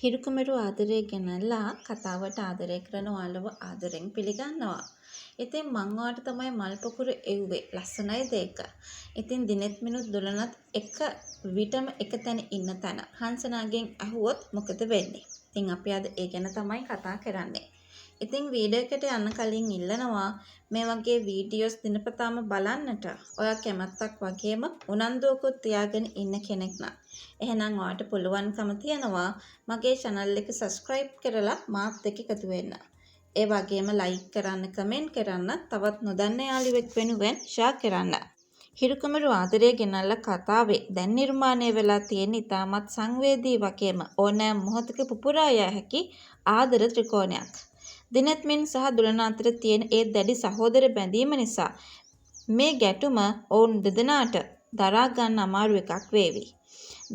හිරු කුමරු ආදරය ගෙනල්ලා කතාවට ආදරය කරන ඔයාලව ආදරෙන් පිළිගන්නවා. ඉතින් මං ඔයාට තමයි මල් පොකුරු එව්වේ. ලස්සනයිද ඒක? ඉතින් දිනෙත් මිනුත් දුලනත් එක විටම එක තැන ඉන්න තැන. හංසනාගෙන් ඇහුවොත් මොකද වෙන්නේ? ඉතින් අපි අද ඒ ගැන තමයි කතා කරන්නේ. ඉතින් වීඩියෝ එකට යන්න කලින් ඉල්ලනවා මේ වගේ වීඩියෝස් දිනපතාම බලන්නට ඔයා කැමැත්තක් වගේම උනන්දුවකුත් තියාගෙන ඉන්න කෙනෙක් නම් එහෙනම් ඔයාට පුළුවන්කම තියනවා මගේ චැනල් එක සබ්ස්ක්‍රයිබ් කරලා මාත් එක්ක එකතු වෙන්න. ඒ වගේම ලයික් කරන්න, කමෙන්ට් කරන්න, තවත් නොදන්න යාළුවෙක් වෙනුවෙන් ෂෙයා කරන්න. හිරු කුමරු ආදරය ගෙනල්ලා කතාවේ දැන් නිර්මාණය වෙලා තියෙන ඉතාමත් සංවේදී වගේම ඕනෑම මොහොතක පුපුරා යා හැකි ආදර ත්‍රිකෝණයක්. දිනෙත්මින් සහ දුලන අතර තියෙන ඒ දැඩි සහෝදර බැඳීම නිසා මේ ගැටුම ඔවුන් දෙදෙනාට දරා ගන්න අමාරු එකක් වේවි.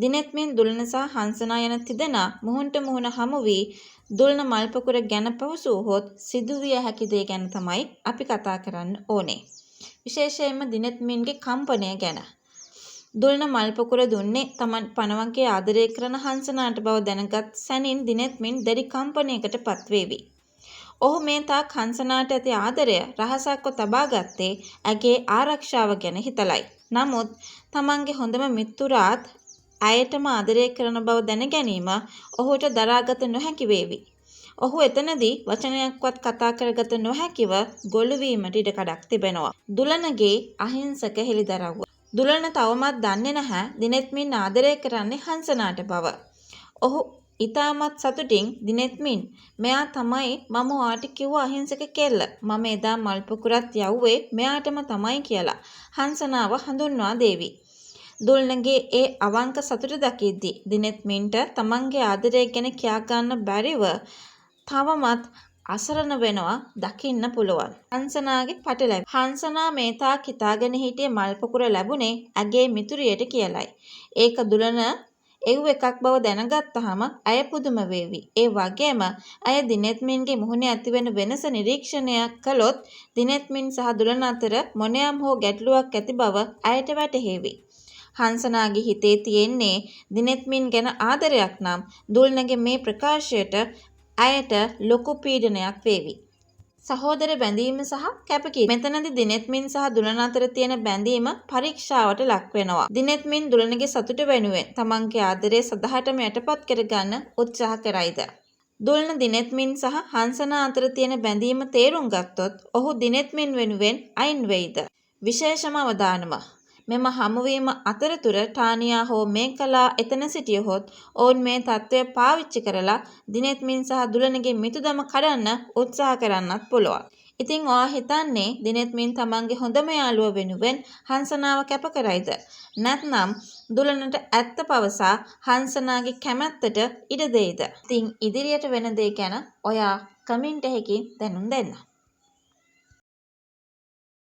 දිනෙත්මින්, දුලන සහ හංසනා යන තිදෙනා මුහුණට මුහුණ හමු වී දුලන මල් පොකුර ගැන පැවසුවහොත් සිදුවිය හැකි දේ ගැන තමයි අපි කතා කරන්න ඕනේ. විශේෂයෙන්ම දිනෙත්මින්ගේ කම්පනය ගැන. දුලන මල් පොකුර දුන්නේ තමන් පණ වගේ ආදරය කරන හංසනාට බව දැනගත් සැනින් දිනෙත්මින් දැඩි කම්පනයකට පත්වේවි. ඔහු මේ තාක් හංසනාට ඇති ආදරය රහසක්ව තබා ගත්තේ ඇගේ ආරක්ෂාව ගැන හිතලයි. නමුත් තමන්ගේ හොඳම මිතුරාත් ඇයටම ආදරය කරන බව දැන ගැනීම ඔහුට දරාගත නොහැකි වේවි. ඔහු එතනදී වචනයක්වත් කතා කරගත නොහැකිව ගොළු වීමට ඉඩකඩක් තිබෙනවා. දුලනගේ අහිංසක හෙළිදරව්ව. දුලන තවමත් දන්නේ නැහැ දිනෙත්මින් ආදරය කරන්නේ හංසනාට බව. ඔහු ඉතාමත් සතුටින් දිනෙත්මින් මෙයා තමයි මම ඔයාට කිව්ව අහිංසක කෙල්ල. මම එදා මල් පොකුරත් යව්වේ මෙයාටම තමයි කියලා හංසනාව හඳුන්වා දේවි. දුලනගේ ඒ අවංක සතුට දකිද්දී දිනෙත්මින්ට තමන්ගේ ආදරය ගැන කියා ගන්න බැරිව තවමත් අසරණ වෙනවා දකින්න පුළුවන්. හංසනාගේ පටලැවිලි. හංසනා මේ තාක් හිතාගෙන හිටියේ මල් පොකුර ලැබුණේ ඇගේ මිතුරියට කියලයි. ඒක දුලන එව් එකක් බව දැනගත්තහම ඇය පුදුම වේවි. ඒ වගේම ඇය දිනෙත්මින්ගේ මුහුණේ ඇතිවෙන වෙනස නිරීක්ෂණය කළොත් දිනෙත්මින් සහ දුලන අතර මොනයම් හෝ ගැටලුවක් ඇති බව ඇයට වැටහේවි. හංසනාගේ හිතේ තියෙන්නේ දිනෙත්මින් ගැන ආදරයක් නම් දුලනගේ මේ ප්‍රකාශයට ඇයට ලොකු පීඩනයක් වේවි. සහෝදර බැඳීම සහ කැපකිරීම. මෙතනදී දිනෙත්මින් සහ දුලන අතර තියෙන බැඳීම පරීක්ෂාවට ලක් වෙනවා. දිනෙත්මින් දුලනගේ සතුට වෙනුවෙන් තමන්ගේ ආදරය සදහටම යටපත් කරගන්න උත්සාහ කරයිද? දුලන දිනෙත්මින් සහ හංසනා අතර තියෙන බැඳීම තේරුම් ගත්තොත් ඔහු දිනෙත්මින් වෙනුවෙන් අයින් වෙයිද? විශේෂම අවදානම, මෙම හමුවීම අතරතුර ටානියා හෝ මේකලා එතන සිටියහොත් ඔවුන් මේ තත්ත්වය පාවිච්චි කරලා දිනෙත්මින් සහ දුලනගේ මිතුදම කඩන්න උත්සාහ කරන්නත් පුළුවන්. ඉතින් ඔයා හිතන්නේ දිනෙත්මින් තමන්ගේ හොඳම යාළුව වෙනුවෙන් හංසනාව කැප කරයිද? නැත්නම් දුලනට ඇත්ත පවසා හංසනාගේ කැමැත්තට ඉඩ දෙයිද? ඉතින් ඉදිරියට වෙන දේ ගැන ඔයා කමෙන්ට් එකකින් දැනුම් දෙන්න.